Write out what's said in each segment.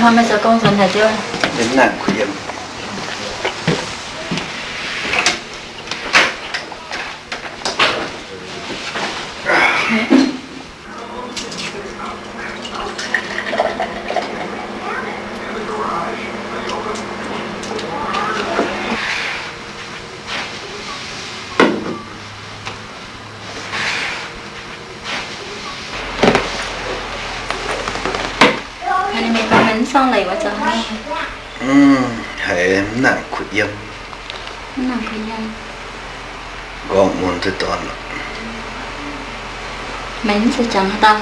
Hnangv meih zoux gong nzuonx haaix ziouc? Yiem naaic kuh yiem. Ninh mingh gorngv meih mv sorng leiz wuov zoux haaix? Haiz mv nangc kuh yiem. Mv nangc kuh yiem. Gorngv mun duqv dorn lorqc. Meih mv zuqc jangx haaix dauh?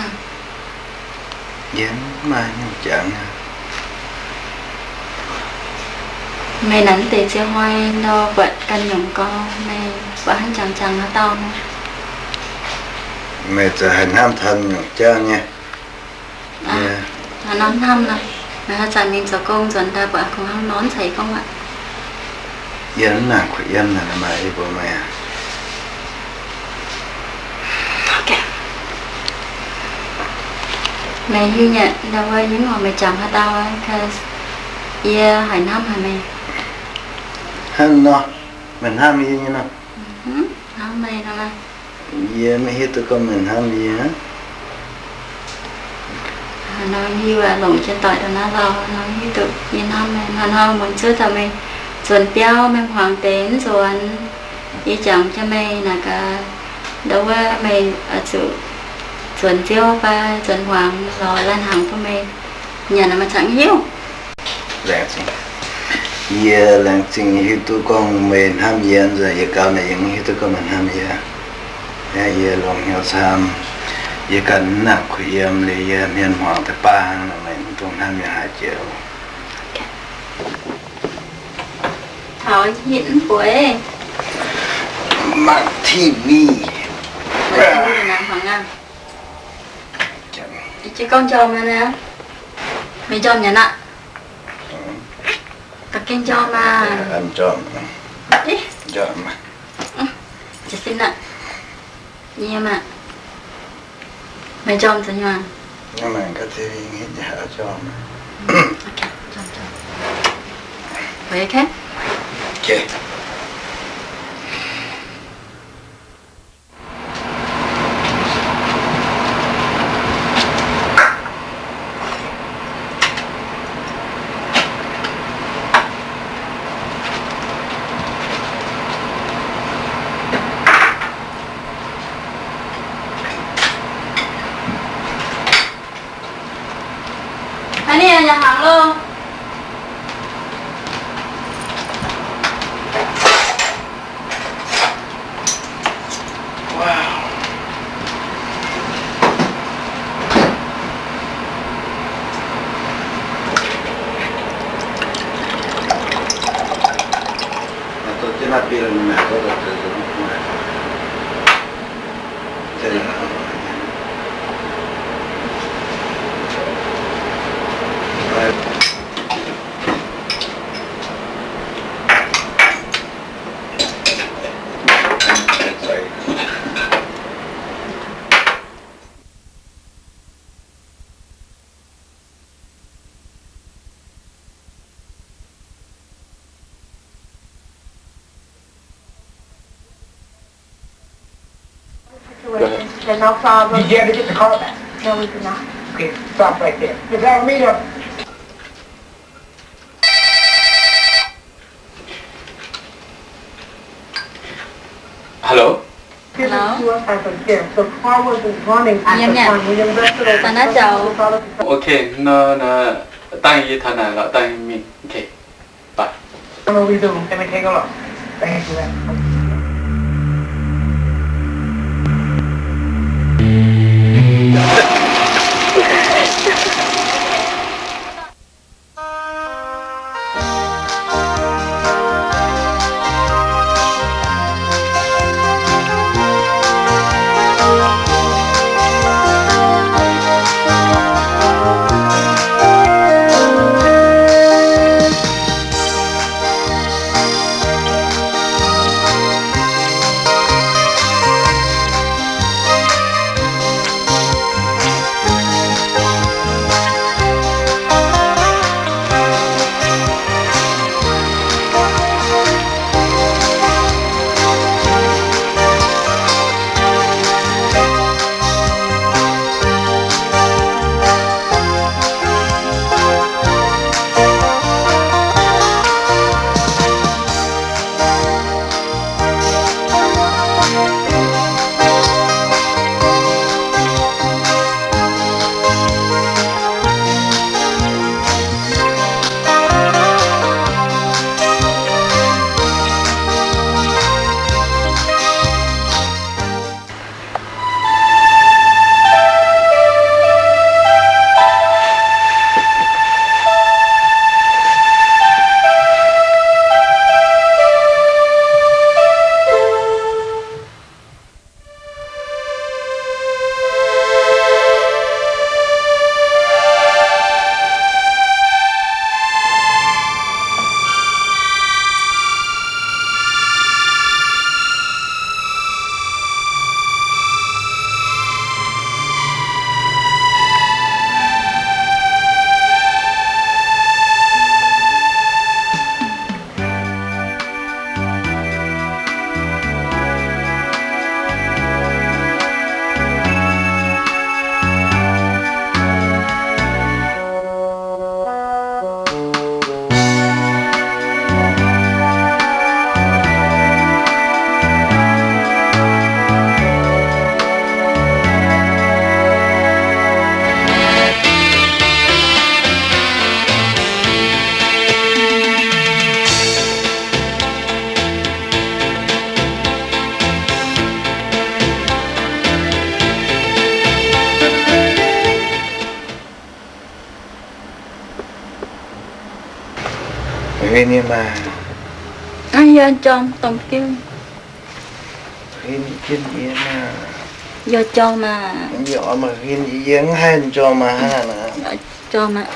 Yie mv maaih nyungc jangx. Meih naaic mv deix ziangh hnoi ndau buatc ganh nyungc gau, meih buatc hnangv jangx jangx haaix dauh nor? Meih za'gengh haih hnamv taux nyungc jauv nyei. Hnamv hnamv nor, meih haaix zanc mingh zoux gong nzuonx daaih buatc kungx hnangv nor ceix gorngv aqv. Yie mv nangc kuh yiem naaic, maaih yie mbuox meih aqv. Meih hiuv nyei ndau wuov yie mv horpc meih jangx haaix dauh, yie haiz hnamv haic meih. Hnangv nor, meih hnamv yie nyei nor? Hnamv meih nor. Yie maiv hiuv duqv gorngv meih hnamv yie. Hnangv nor hiuv aqv, longc jienv doic daaih naaiv lauh, hnangv nor hiuv duqv yie hnamv meih. Hnangv nor muonz zuov taux meih nzuonx biauv, meih hmuangx deix mv nzuonx, yie jangx jienv meih naaic gaax, ndau wuov meih oix zuqc nzuonx nziouv fai nzuonx hmuangx lorz lai hnaangx bun meih nyanc, meih cingx hiuv. Laengz zingh. Yie laengz zingh hiuv duqv gorngv meih hnamv yie nzunc, yie gaux naaic yie mv hiuv duqv gorngv meih hnamv yie. Yie longc hnyouv camv, yie ganh mv nangc kuh yiem liuz, yie hmien hmuangx deix baav hnangv nor, meih mv dungx hnamv yie haaix jiex. Taux hitv mv bueix. Mangc T V. Mangc T V naaic hmuangx aqv. Yie gorngv njormh naaic, meih njormh nyanc aqv? Da'gengh njormh maah. Njormh. Njormh. Jiez sin aqv. Yie maah. Meih njormh zuqc nyuonh. Hnangv naaic yaac hnaangx loh. Go ahead. There's no problem. Did you ever get the car back? No, we did not. Okay, stop right there. Miss Alameda. Hello? Hello? Hello? Yiem nyei. Taux naaiv jauv. Okay, no, no, dangh yie taux naaic lorqc, dangh mingh. Okay. Bye. Let me take a look. Thank you. Ninh maah. Yie jorm domh gengh. Huin jienv yie maah. Yie jorm maah. Yie oix maaih huin, yie mv haih jorm maah hnangv naaic. Jorm maah.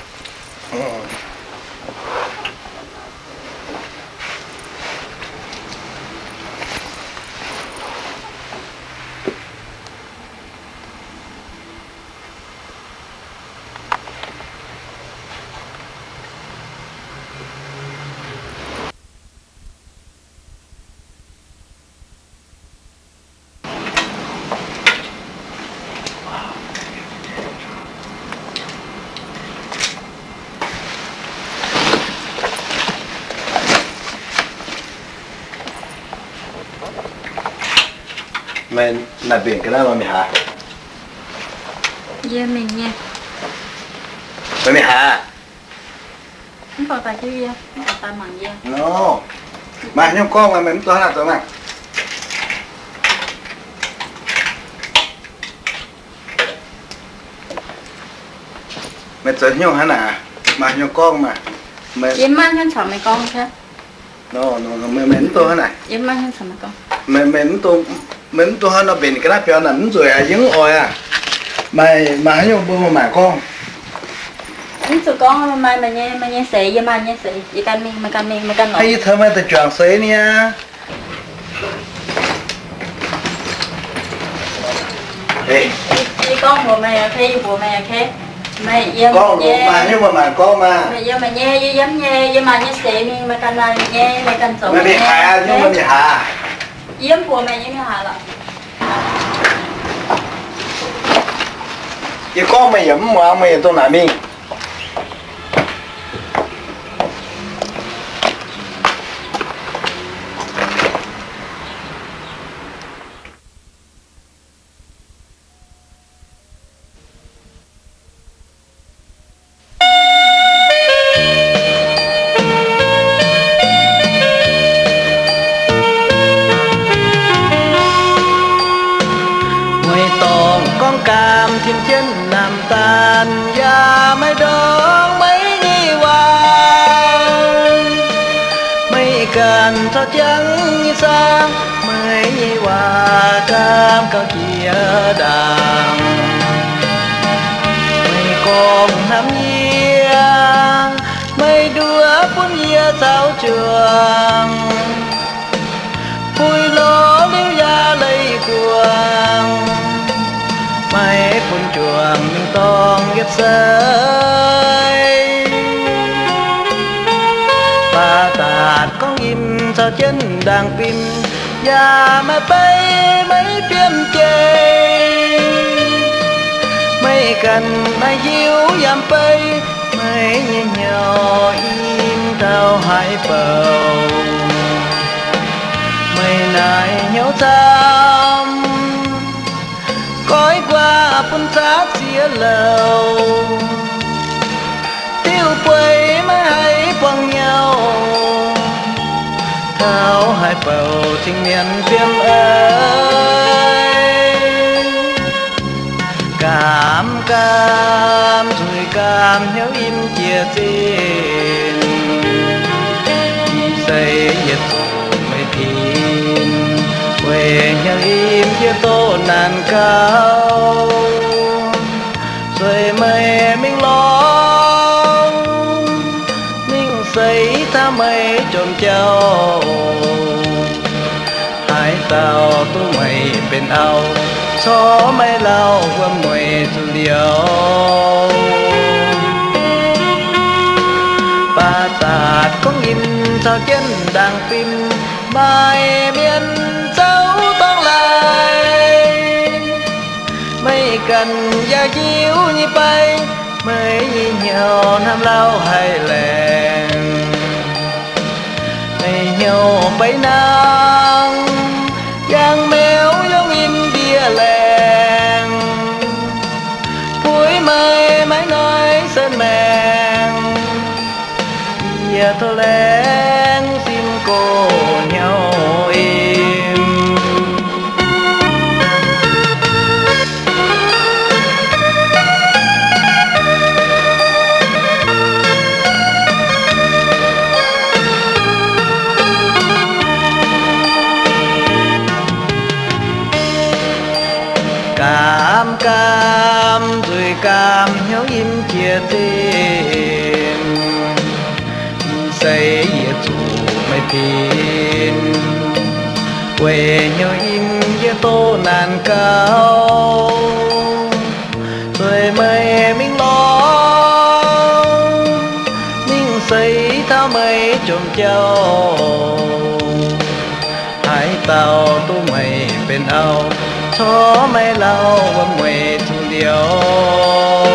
Meih naaic mbenc ga'naaiv maaih mingh haaix? Yie mingh nyei. Meih mingh haaix? Mv baac daaih jienv yie, mv baac daaih mangc yie. Nor, maaih hnyouv gorngv maah, meih mv dungx hnangv naaic zoux maah. Meih zoux hnyouv hnangv naaic, maaih hnyouv gorngv maah. Yie maiv hnyouv caux meih gorngv. Nor, nor, meih, meih mv dungx hnangv naaic. Yie maiv hnyouv caux meih gorngv. Meih, meih mv dungx, meih mv dungx hnangv nor mbenc ga'naaiv biaux naaic mv nzueic aqv, yie mv oix aqv. Maaih, maaih haaix nyungc mbuo maaih gorngv. Mv zuqc gorngv, maaih meih nyei, meih nyei seix, yie maaih nyei seix, yie ganh mingh, meih ganh mingh, meih ganh lorz. Yie taux meih daaih juangc seix niaa. Yie gorngv mbuox meih, yie mbuox meih, meih yiem nyei, maaih nyungc meih maaih gorngv maah. Meih yiem meih nyei, yie yiem nyei, yie maaih nyei seix mingh, meih ganh maaih nyei, meih ganh zoux meih nyei. Yie mv mbuox meih yie mingh haaix lorqc. Yie gorngv meih yaac mv muangx, meih yaac dongh naaic mingh. Meih dorngc gorngv gaam tin jienv naamh daan, yaac meih ndorm meih nyei waac. Meih ganh caux jiangv nyei saah, meih nyei waac gaam gauh jiex ndaangc. Meih gorngv hnamv yie, meih nduov bun yie caux juangc. Puix lorz liuz yaac leih guangc, meih bun juangc mingh dorngh yietc seix. Baac daatc gorngv im caux jienv ndaangc bim, yaac maaih bei meih biomv jeiv. Meih ganh naaiv hiuv yaac bei, meih nyei hnyouv im taux haaix bouc. Meih naaiv hnyouv camv, goiv nquaah bun zaqc ziex louc. Diuh bueix maiv haih buangh nyauv, taux haaix bouc cing mienh biomv eix. Gaam gaam zuiz gaam hnyouv im jiex zinh, ih seix yietc zungv meih tin, weic hnyouv im jiex doqc naanc gauh. Sueih meih mingh lorz, mingh seix taux meih jomc jauv. Haaix dauh duqv meih benx auv, corc meih lauh wuom-mueic zuqc liouc. Baac daatc gorngv im caux jienv ndaangc bim, maaih mienh zouv dorngx laaix. Meih ganh yaac hiuv nyei bei, meih nyei hnyouv hnamv lauh haih laengz. Meih hnyouv bei nangh, yangh meux yungh im ndie-laengz. Puix meih maiv noic sen maengx, yie tov laengz sipv gox hnyouv im. Gaam nzuih gaam hnyouv in jiex zinh, m'seix yietc zuqc meih pinx. Weic hnyouv in yie doqc naanc gaux, zueiz meih mingh lorz, mingh seix taux meih jomc jauv. Haaix dauh duqv meih benx auv, corc meih lauh wuom-mueic zuqc ndioux.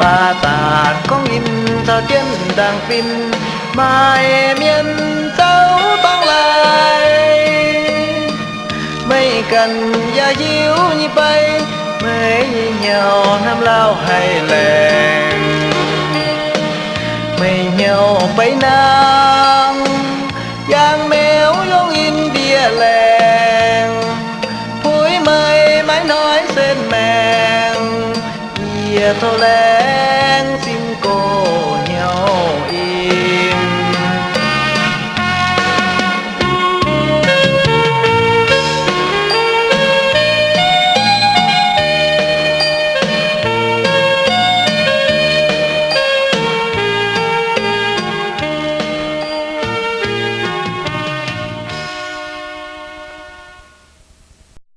Baac daaih gorngv in caux jienv ndaangc fin, maaih mienh zouv dorngx laaix. Meih ganh yaac hiuv nyei fai, meih nyei hnyouv hnamv lauh haic laengz. Meih hnyouv fai naaiv